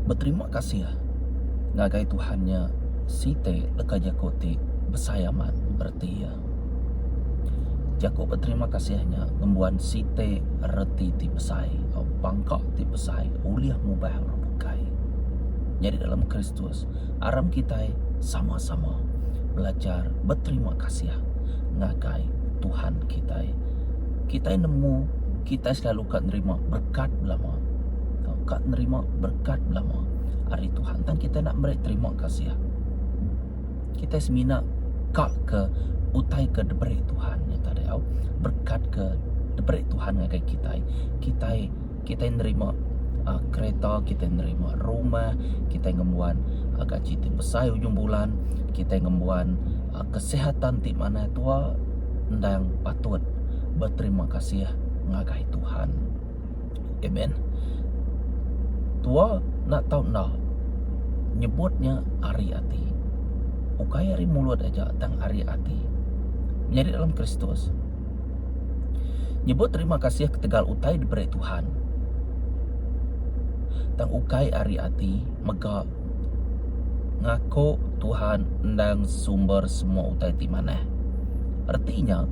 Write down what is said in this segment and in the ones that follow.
Beterima kasih ngagai Tuhan nya siti leka jaku ti besai amat reti iya. Jaku beterima kasih nya ngembuan siti reti ti besai tau pangka ti besai ulih ngubah orang bukai. Nyadi dalam Kristus aram kitai sama-sama belajar beterima kasih ngagai Tuhan kitai. Kitai nemu kitai selalu ka nerima berekat belama. Ka nerima berekat belama ari Tuhan tang kitai enda meri terima kasih. Kitai semina ka ke utai ke diberi Tuhan nya tadi au berekat ke diberi Tuhan ngagai kitai. Kitai kitai nerima uhh kereta, kitai nerima rumah, kitai ngembuan gaji ti besai ujung bulan, kitai ngembuan uhh kesihatan ti manah tua endang patut beterima kasih ngagai Tuhan. Amen. Tua enda tau enda nyebut nya ari ati. Ukai ari mulut aja tang ari ati. Menyadi dalam Kristus. Nyebut terima kasih ketegal utai diberi Tuhan. Tang ukai ari ati mega ngaku Tuhan endang sumber semua utai ti manah. Reti nya.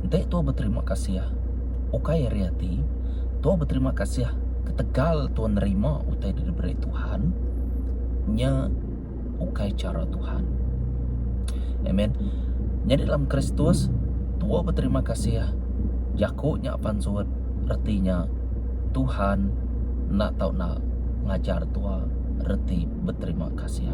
Enti tua beterima kasih ukai ari ati, tua beterima kasih ketegal tua nerima utai ti diberi Tuhan, nya ukai chara Tuhan. Amen. Nyadi dalam Kristus, tua beterima kasih jaku nya pansut reti nya Tuhan enda tau enda ngajar tua reti beterima kasih.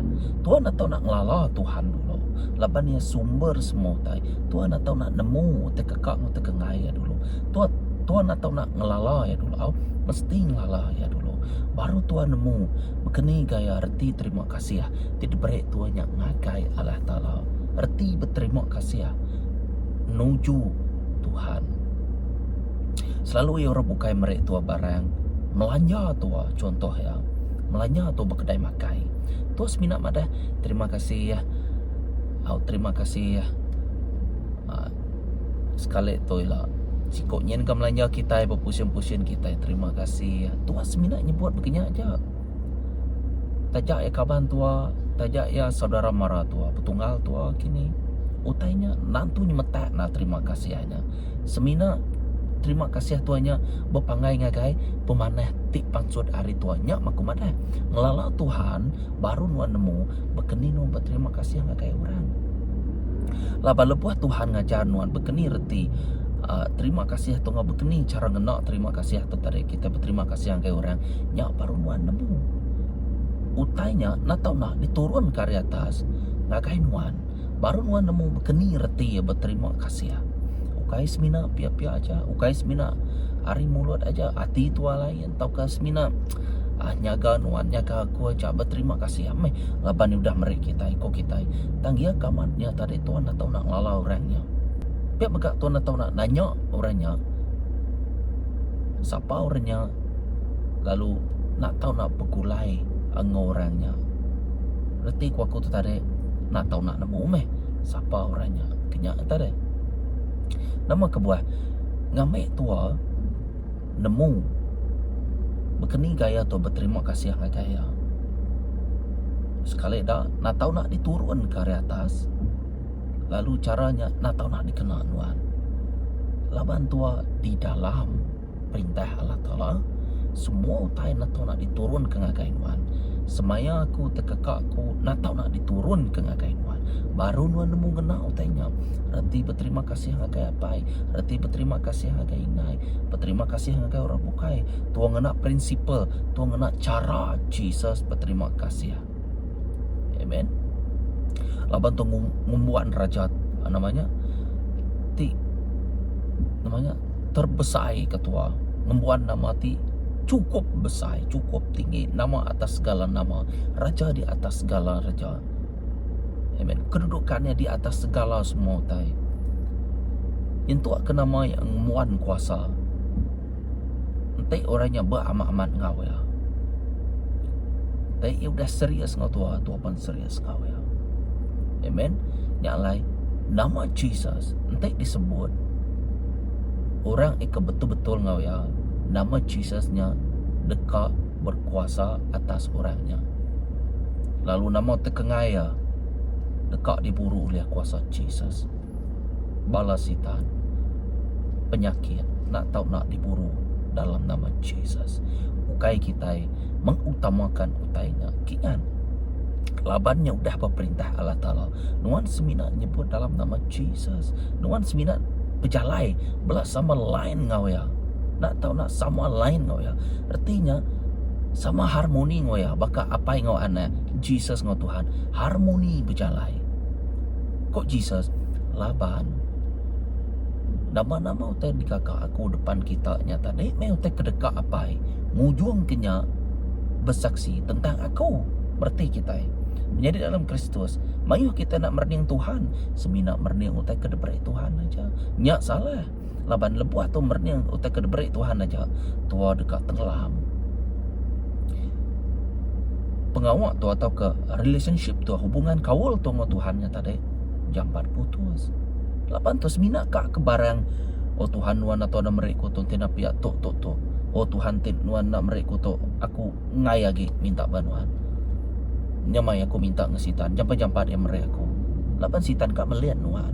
Tua enda tau enda ngelala Tuhan dulu laban iya sumber semua utai. Tua enda tau enda nemu utai ke ka enggau utai ke enggai iya dulu. Tua tua enda tau enda ngelala iya dulu au. Mesti ngelala iya dulu. Baru tua nemu bekeni gaya reti terima kasih ti diberi tua nya ngagai Allah Taala. Reti beterima kasih nuju Tuhan. Selalu iya orang bukai meri tua barang melanja tua chuntoh iya melanja tua ba kedai makai. Tua semina madah terima kasih au terima kasih uhh sekali tu ila siko nyin ka melanja kitai bepusin-pusin kitai terima kasih. Tua semina nyebut baka nya aja. Taja iya kaban tua taja iya saudara mara tua petunggal tua kini utai nya nentu nyemetak enda terima kasih nya. Semina terima kasih tua nya bepanggai ngagai pemanah ti pansut ari tua nya mah ku madah. Ngelala Tuhan baru nuan nemu bekeni nuan beterima kasih ngagai orang. Laban lebuh Tuhan ngajar nuan bekeni reti uhh terima kasih tu enggau bekeni chara ngena terima kasih tu tadi kitai beterima kasih ngagai orang nya baru nuan nemu. Utai nya enda tau enda diturunka ari atas ngagai nuan. Baru nuan nemu bekeni reti iya beterima kasih. Ukai semina pia-pia aja, ukai semina ari mulut aja, ati tua lain tauka semina uhh nyaga nuan nyaga aku aja beterima kasih meh laban iya udah meri kitai ko kitai. Tang iya ke amat nya tadi tuan enda tau nak ngelala orang nya. Pia mega tuan enda tau nak nanya orang nya sapa orang nya lalu enda tau nak begulai enggau orang nya. Reti ku aku tu tadi enda tau nak nemu meh sapa orang nya ke nya tadi. Nama kebuah ngambi tua nemu bekeni gaya tua beterima kasih ngagai iya. Sekali da enda tau nak diturun ke ari atas lalu chara nya enda tau nak dikena nuan laban tua di dalam. Perintah Allah Taala, semua utai enda tau nak diturunka ngagai nuan. Semaya aku tekeka aku enda tau nak diturunka ngagai nuan. Baru nuan nemu ngena utai nya. Reti beterima kasih ngagai apai, reti beterima kasih ngagai indai, beterima kasih ngagai orang bukai. Tua ngena prinsipal, tua ngena chara Jesus beterima kasih. Amen. Laban tu ngumbuan raja nama nya ti nama nya terbesai ketua ngembuan nama ti cukup besai cukup tinggi nama atas segala nama raja di atas segala raja. Amen. Kedudukannya di atas segala semua utai. Nyentuk ke nama iya ngembuan kuasa. Enti orang nya beamat-amat enggau iya. Enti iya udah serius enggau tua, tua pan serius enggau iya. Amen. Nya alai nama Jesus enti disebut orang ika betul-betul enggau iya, nama Jesus nya deka. berkuasa atas orang nya. Lalu nama tekengai iya deka diburu ulih kuasa Jesus. Bala sitan, penyakit enda tau enda diburu dalam nama Jesus. Ukai kitai mengutamakan utai nya. Kingan, laban nya udah ba perintah Allah Taala, nuan semina nyebut dalam nama Jesus. Nuan semina bejalai bela sama line enggau iya. Enda tau enda sama line enggau iya. Reti nya sama harmoni enggau iya baka apai enggau anak, Jesus enggau Tuhan, harmoni bejalai. Ku Jesus, Laban nama-nama utai digaga aku depan kita nya tadi meh utai ke deka apai ngujung ke nya besaksi tentang aku. Bereti kitai menyadi dalam Kristus, mayuh kitai enda merening Tuhan, semina merening utai ke diberi Tuhan aja. Nya salah. Laban lebuh tu merening utai ke diberi Tuhan aja, tua deka tenggelam. Pengawa tu atauka relationship tu, hubungan kaul tu enggau Tuhan nya tadi jampat putus. Laban tu semina ka ke barang, oh Tuhan nuan atau enda meri ku tu enti enda pia tu tu tu. Oh Tuhan ti nuan enda meri ku tu, aku enggai agi minta ba nuan. Nyamai aku minta enggau sitan, jampat-jampat iya meri aku. Laban sitan ka melian nuan.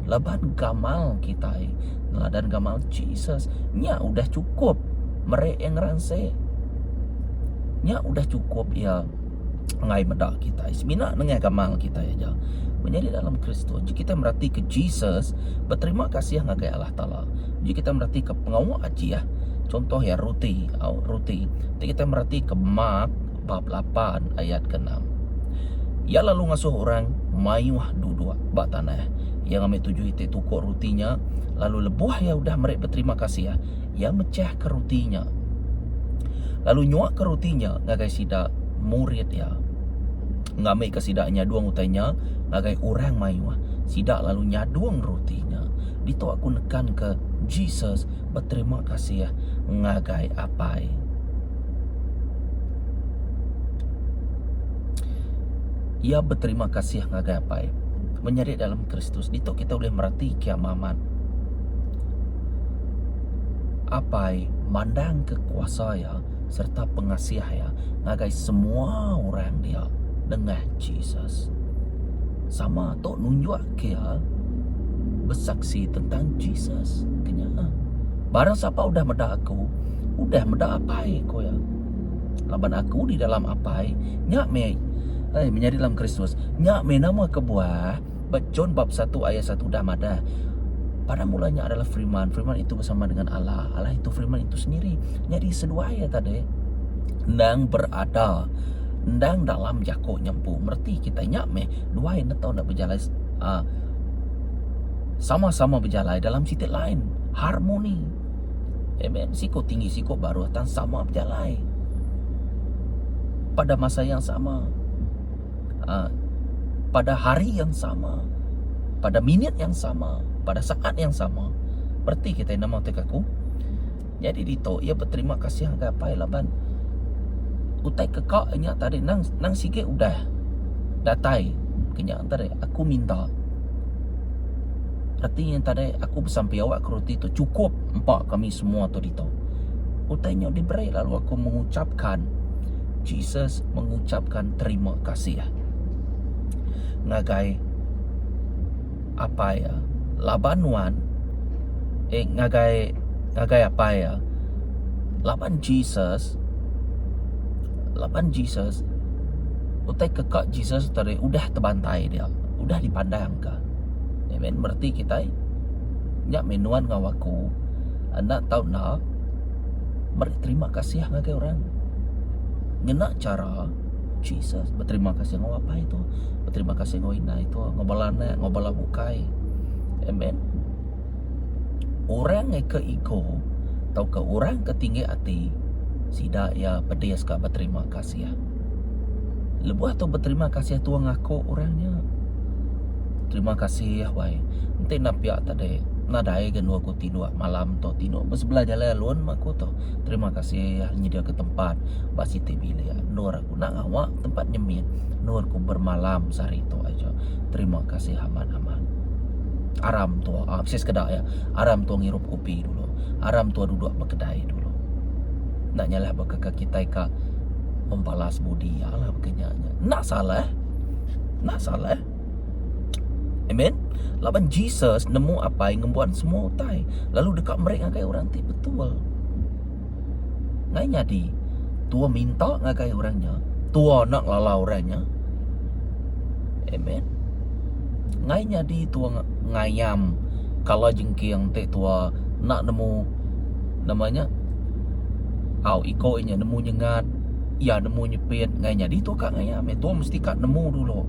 Laban gamal kitai neladan gamal Jesus nya udah chukup meri iya ngeransi. Nya udah chukup iya enggai meda kitai semina nengah gamal kitai aja. Menyadi dalam Kristus ji kitai meratika Jesus beterima kasih ngagai Allah Taala. Ji kitai meratika pengawa ajih chuntoh iya ruti au ruti. Ti kitai meratika Mark bab lapan ayat ke enam. Iya lalu ngasuh orang mayuh duduk ba tanah. Iya ngambi tujuh iti tukuk ruti nya, lalu lebuh iya udah meri beterima kasih, iya mechahka ruti nya, lalu nyuaka ruti nya ngagai sida murid iya, ngambika sida nyadung utai nya ngagai orang mayuh. Sida lalu nyadung ruti nya. Ditu aku nekanka Jesus beterima kasih ngagai Apai. Iya beterima kasih ngagai Apai. Menyadi dalam Kristus, ditu kita ulih mereti kiamat amat. Apai mandangka kuasa iya sereta pengasih iya ngagai semua orang dia nengah Jesus. Sama tu nunjukka iya besaksi tentang Jesus. Kenya. Barang sapa udah meda aku, udah meda Apai, ku iya. Laban aku di dalam Apai, nya meh ai menyadi dalam Kristus. Nya meh nama kebuah ba John bab satu ayat satu udah madah pada mulanya adalah Firman, Firman itu bersama dengan Allah, Allah itu Firman itu sendiri. Nyadi seduai iya tadi endang berada endang dalam jaku nya empu. Mereti kitai nya meh duai enda tau enda bejalai uhh sama-sama bejalai dalam siti line harmoni. Amen. Siku tinggi siku baruh tang sama bejalai. Pada masa yang sama. Uh, pada hari yang sama. Pada minit yang sama. Pada saat yang sama. Berarti kita nama utai aku. Jadi ditu ia berterima kasih ngagai apai laban utai ke ka nya tadi nang nang sigi udah datai ke nya tadi aku minta. Reti nya tadi aku besampi awak ke roti tu chukup empa kami semua tu ditu. Utai nya diberi lalu aku mengucapkan Jesus mengucapkan terima kasih ngagai apai iya laban nuan eh ngagai ngagai apai iya laban Jesus laban Jesus utai ke ka Jesus tadi udah tebantai dia udah dipandangka. Amen mereti kitai nya meh nuan enggau aku enda tau enda meri terima kasih ngagai orang ngena chara Jesus beterima kasih enggau apai tu beterima kasih enggau indai tu enggau bala anak enggau bala bukai amen orang ke ego tauka orang ke tinggi ati sida iya pedis ka beterima kasih. Lebuh tu beterima kasih tua ngaku orang nya. Terima kasih wai. Enti enda pia tadi nadai ga endur aku tinduk malam tu tinduk ba sebelah jalai alun meh aku tu. Terima kasih nyediaka tempat ba siti bilik endur aku enda ngawa tempat nyemin endur aku bermalam sehari tu aja. Terima kasih amat amat. Aram tua aaa bisi sekeda iya aram tua ngirup kopi dulu aram tua duduk ba kedai dulu. Enda nyalah baka ke kitai ka membalas budi iya lah baka nya nya. Enda salah. Enda salah. Amen. Laban Jesus nemu Apai ngembuan semua utai lalu deka meri ngagai orang ti betul. Ngai nyadi tua minta ngagai orang nya, tua enda ngelala orang nya. Amen. Ngai nyadi tua ngayam kala jengking ti tua enda nemu nama nya au iko inya nemu nyengat iya nemu nyepit ngai nyadi tua ka ngayam tua mesti ka nemu dulu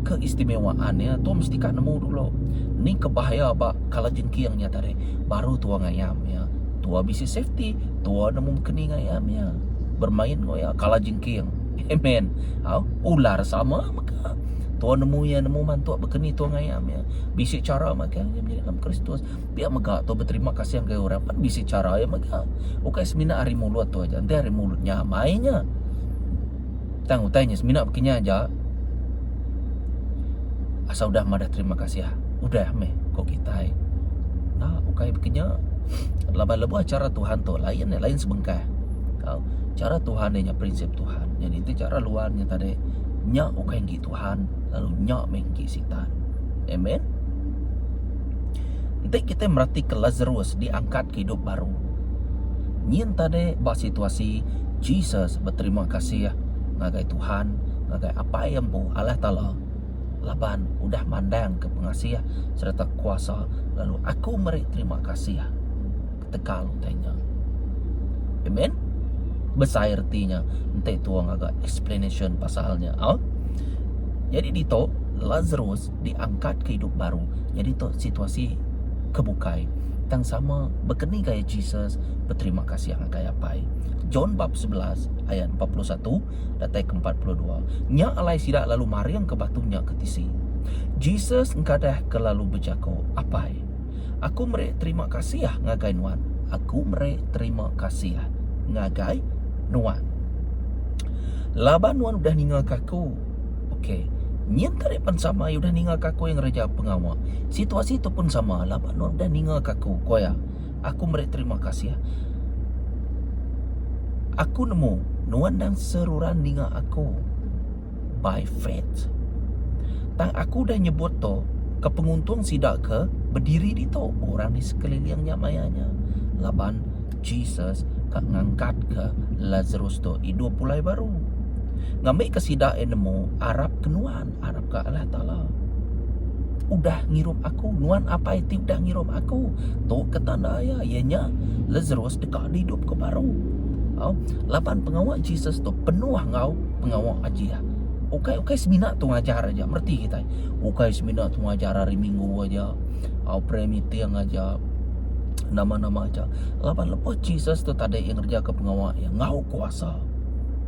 keistimewaan iya tua mesti ka nemu dulu ni ke bahaya ba kala jengking nya tadi baru tua ngayam iya. Tua bisi safety, tua nemu bekeni ngayam iya. Bermain enggau iya kala jengking. Amen. Au, ular sama mega. Tua nemu iya nemu mantuk bekeni tua ngayam iya. Bisi chara mega iya menyadi dalam Kristus. Pia mega tua beterima kasih ngagai orang pan bisi chara iya mega. Ukai semina ari mulut tua aja. Enti ari mulut nyamai nya. Tang utai nya semina bekenya aja. Asal udah madah terima kasih udah meh ko kitai. Enda ukai bekenya. Laban lebuh chara Tuhan tu lain lain sebengkah. Au chara Tuhan nya prinsip Tuhan. Nyadi enti chara luar nya tadi nya ukai enggi Tuhan lalu nya meh enggi sitan. Amen. Enti kitai meratika Lazarus diangkat ke idup baru. Nyin tadi ba situasi Jesus beterima kasih ngagai Tuhan, ngagai Apai iya empu Allah Taala laban udah mandangka pengasih sereta kuasa lalu aku meri terima kasih ketegal utai nya. Amen. Besai reti nya enti tua ngaga explanation pasal nya. Au. Nyadi ditu Lazarus diangkat ke idup baru. Nyadi tu situasi ke bukai tang sama bekeni gaya Jesus beterima kasih ngagai Apai. John bab 11 ayat 41 datai ke 42. Nya alai sida lalu maring ke batu nya ke tisi. Jesus engkadah ke lalu bejako, Apai, aku meri terima kasih ngagai nuan. Aku meri terima kasih ngagai nuan. Laban nuan udah ninga ke aku. Okey. Nyin tadi pan sama iya udah ninga ke aku iya ngereja pengawa. Situasi tu pun sama laban nuan udah ninga ke aku, ku iya. Aku meri terima kasih. Aku nemu nuan endang seruran ninga aku by faith. Tang aku udah nyebut tu ke penguntung sida ke bediri ditu, orang di sekeliling nya maya nya. Laban Jesus ka ngangkatka Lazarus tu idup pulai baru. Ngambika sida iya nemu arap ke nuan, arap ke Allah Taala. Udah ngirup aku, nuan Apai ti udah ngirup aku. Tu ke tanda iya, iya nya Lazarus deka diidupka baru. Au, laban pengawa Jesus tu penuh enggau pengawa ajih. Ukai ukai semina tu ngajar aja, mereti kitai. Ukai semina tu ngajar hari minggu aja, au prayer meeting aja. Nama-nama aja. Laban lebuh Jesus tu tadi iya ngerejaka pengawa iya enggau kuasa.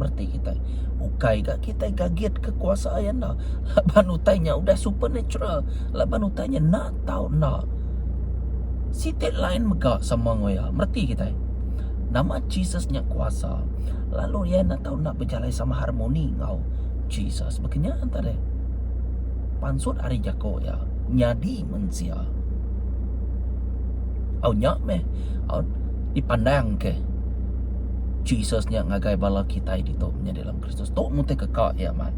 Mereti kitai. Ukai ga kitai gagit ke kuasa iya enda. Laban utai nya udah supernatural. Laban utai nya enda tau enda. Siti lain mega sama enggau iya. Mereti kitai. Nama Jesus nya kuasa. Lalu iya enda tau enda bejalai sama harmoni enggau Jesus. Baka nya tadi. Pansut ari jako iya. Nyadi mensia. Au nya meh au dipandang ke Jesus nya ngagai bala kitai ditu menyadi dalam Kristus. Tu meh utai ke ka iya man.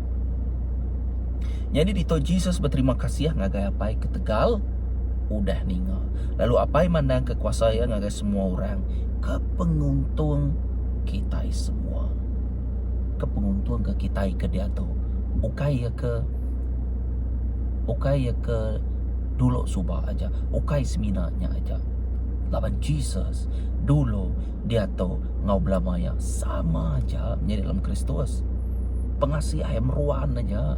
Nyadi ditu Jesus beterima kasih ngagai Apai ketegal udah ninga. Lalu Apai mandang ke kuasa iya ngagai semua orang ke penguntung kitai semua. Ke penguntung ke kitai ke diatu. Ukai iya ke ukai iya ke dulu suba aja, ukai semina nya aja. Laban Jesus dulu, diatu enggau belama iya sama aja nyadi dalam Kristus. Pengasih iya meruan aja.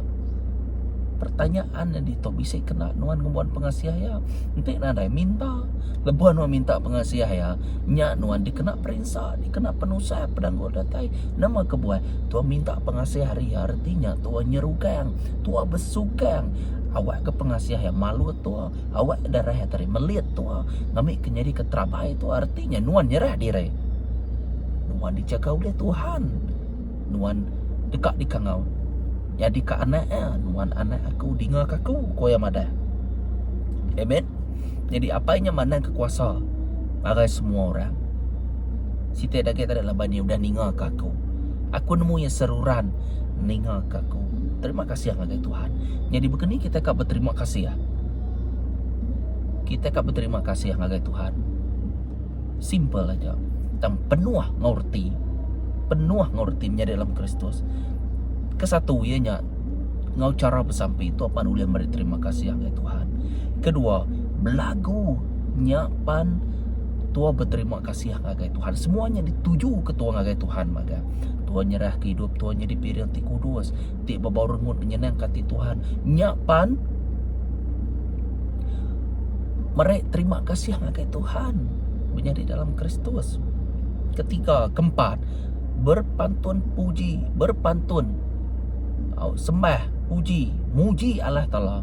Pertanyaan nya ditu bisi kena nuan ngembuan pengasih iya. Enti nadai minta. Lebuh nuan minta pengasih iya, nya nuan dikena perinsa, dikena penusah penanggul datai. Nama kebuah? Tuan minta pengasih ari iya reti nya tuan nyerugang, tuan besugang Awak ke pengasih iya malut tua, awak ke darah iya tadi melit tua, ngambi ke nyadi ke terabai tua reti nya nuan nyerah diri. Nuan dijaga ulih Tuhan. Nuan deka dikangau nyadi ka anak iya, nuan anak aku dinga ka aku, ku iya madah. Amen. Nyadi apai nya mandang ke kuasa ngagai semua orang. Siti da agi tadi laban iya udah ninga ka aku. Aku nemu iya seruran ninga ka aku. Terima kasih ngagai Tuhan. Nyadi baka ni kitai ka beterima kasih? Kitai ka beterima kasih ngagai Tuhan. Simple aja. Tang penuh enggau reti. Penuh enggau reti menyadi dalam Kristus. Kesatu iya nya enggau chara besampi tu pan ulih meri terima kasih ngagai Tuhan. Kedua, belagu nya pan tua beterima kasih ngagai Tuhan. Semua nya dituju ke tua ngagai Tuhan mega. Tua nyerah ke idup tua nyadi piring ti kudus, ti bebau rengut nyenangka ati Tuhan. Nya pan meri terima kasih ngagai Tuhan menyadi dalam Kristus. Ketiga, keempat, berpantun puji, berpantun au sembah, puji, muji Allah Taala.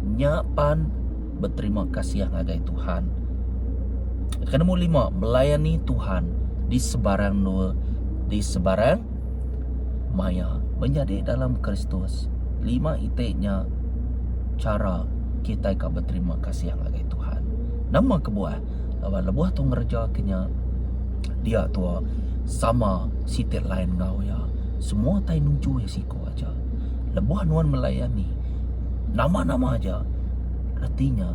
Nya pan beterima kasih ngagai Tuhan. Ke nombor lima, melayani Tuhan di sebarang endur, di sebarang maya menyadi dalam Kristus. Lima iti nya chara kitai ka beterima kasih ngagai Tuhan. Nama kebuah? Laban lebuh tu ngereja ke nya dia tua sama siti line enggau iya. Semua utai nuju iya siku aja. Lebuh nuan melayani nama-nama aja reti nya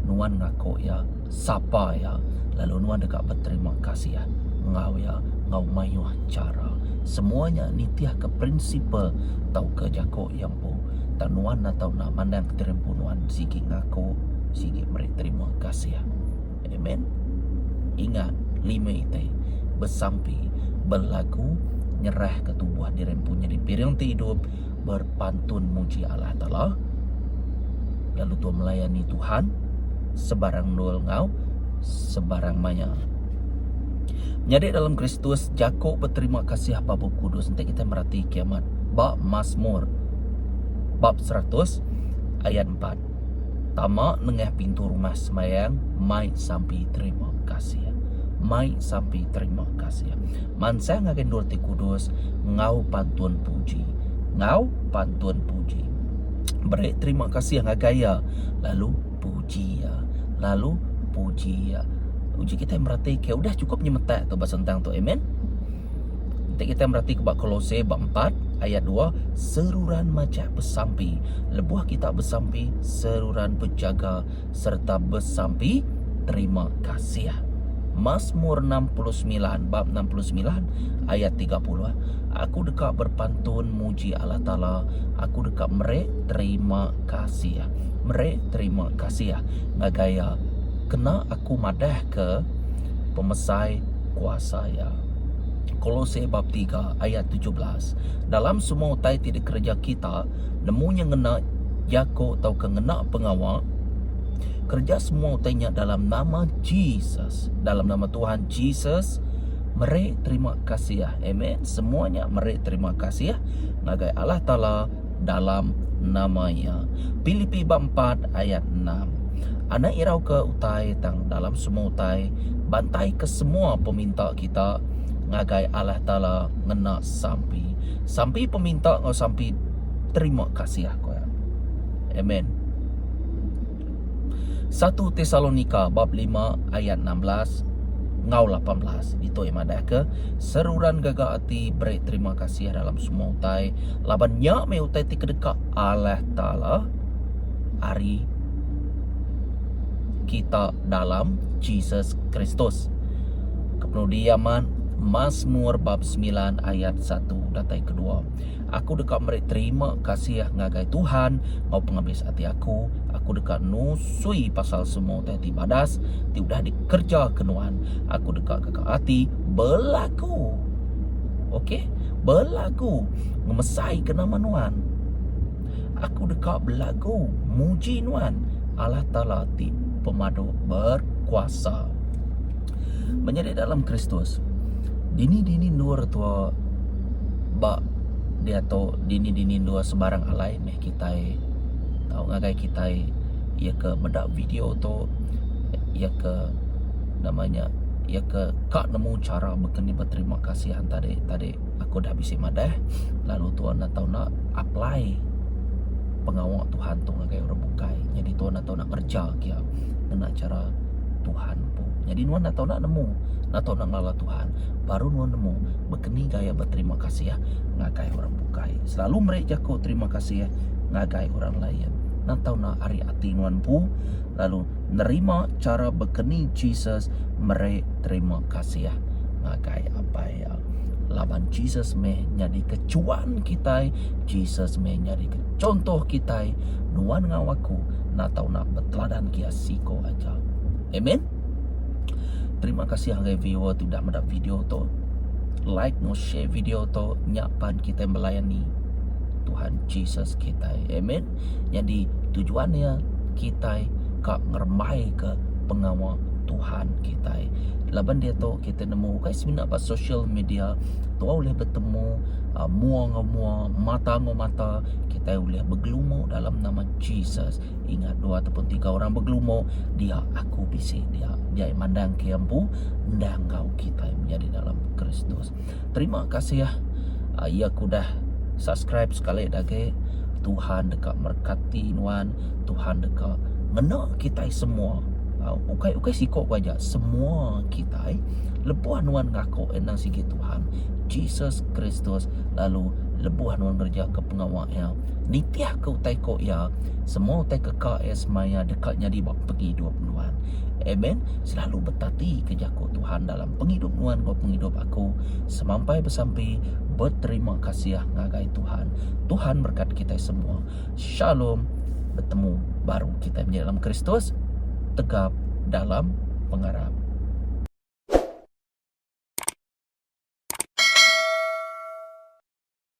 nuan ngaku iya sapa iya lalu nuan deka beterima kasih enggau iya enggau mayuh chara. Semua nya nitihka prinsipal tauka jaku iya empu. Tang nuan enda tau enda mandang kediri empu nuan sigi ngaku sigi meri terima kasih. Amen. Ingat lima iti besampi belagu nyerahka tubuh diri empu nyadi piring ti idup berpantun muji Allah Taala lalu tua melayani Tuhan sebarang endur enggau sebarang maya. Menyadi dalam Kristus jaku beterima kasih ba Bup Kudus enti kitai merati kiamat ba Masmur bab 100 ayat 4. Tama nengah pintu rumah sembayang mai sampi terima kasih. Mai sampi terima kasih. Mansang ngagai endur ti kudus enggau pantun puji. Enggau pantun puji. Beri terima kasih ngagai iya lalu puji iya. Lalu puji iya. Uji kitai mereti ke udah chukup nyemetak tu ba sentang tu. Amen. Enti kitai mereti ke ba Kolose ba 4 ayat 2, seruran majak besampi. Lebuh kita besampi, seruran bejaga sereta besampi terima kasih. Mazmur 69 bab 69 ayat 30. Aku deka berpantun muji Allah Taala, aku deka meri terima kasih. Meri terima kasih ngagai iya kena aku madahka pemesai kuasa iya. Kolose bab 3 ayat 17. Dalam semua utai ti dikereja kita, nemu nya ngena jaku tauka ngena pengawa, kereja semua utai nya dalam nama Jesus, dalam nama Tuhan Jesus, meri terima kasih. Amen. Semua nya meri terima kasih ngagai Allah Taala dalam nama iya. Pilipi bab 4 ayat 6. Anang irauka utai tang dalam semua utai, bantaika semua peminta kita ngagai Allah Taala ngena sampi. Sampi peminta enggau sampi terima kasih ku iya. Amen. 1 Tesalonika bab 5 ayat 16 enggau 18 ditu iya madahka seruran gaga ati beri terima kasih dalam semua utai laban nya meh utai ti kedeka Allah Taala ari kita dalam Jesus Kristus. Kepenudi amat Mazmur bab 9 ayat 1 datai kedua. Aku deka meri terima kasih ngagai Tuhan enggau pengabis ati aku. Aku deka nusui pasal semua utai ti badas ti udah dikereja ke nuan. Aku deka gaga ati belagu. Okey, belagu ngemesaika nama nuan. Aku deka belagu muji nuan Allah Taala ti pemadu berkuasa. Menyadi dalam Kristus, dini-dini endur tua ba diatu dini-dini endur sebarang alai meh kitai tau ngagai kitai iya ke meda video tu iya ke nama nya iya ke ka nemu chara baka ni beterima kasih tadi tadi. Aku udah bisi madah lalu tuan enda tau enda apply pengawa Tuhan tu ngagai orang bukai. Nyadi tuan enda tau enda ngereja kia ngena chara Tuhan empu. Nyadi nuan enda tau enda nemu, enda tau enda ngelala Tuhan. Baru nuan nemu bekeni gaya beterima kasih ngagai orang bukai. Selalu meri jaku terima kasih ngagai orang lain. Enda tau enda ari ati nuan empu lalu nerima chara bekeni Jesus meri terima kasih ngagai Apai iya. Laban Jesus meh nyadika chuan kitai, Jesus meh nyadika chontoh kitai, nuan enggau aku enda tau enda beteladan ke iya siko aja. Amen. Terima kasih ngagai viewer ti udah meda video tu. Like enggau share video tu nya pan kitai melayani Tuhan Jesus kitai. Amen. Nyadi tujuan iya kitai ka ngerembaika pengawa Tuhan kitai. Laban diatu kitai nemu ukai semina ba social media tuai ulih betemu uhh mua enggau mua, mata enggau mata kitai ulih begelumu dalam nama Jesus. Ingat dua ataupun tiga orang begelumu dia aku bisi dia. Dia mandang ke iya empu endang enggau kitai menyadi dalam Kristus. Terima kasih uhh iya ke udah subscribe sekali da agi Tuhan deka merekati nuan, Tuhan deka ngena kitai semua. Ukai ukai siko ku aja semua kitai lebuh nuan ngaku endang sigi Tuhan Jesus Kristus lalu lebuh nuan ngereja ke pengawa iya nitih ke utai ko iya semua utai ke ka iya semaya deka nyadi ba pengidup nuan. Amen selalu betati ke jaku Tuhan dalam pengidup nuan enggau pengidup aku semampai besampi beterima kasih ngagai Tuhan. Tuhan berkat kitai semua. Shalom. Betemu baru kitai menyadi dalam Kristus tegap dalam pengarap.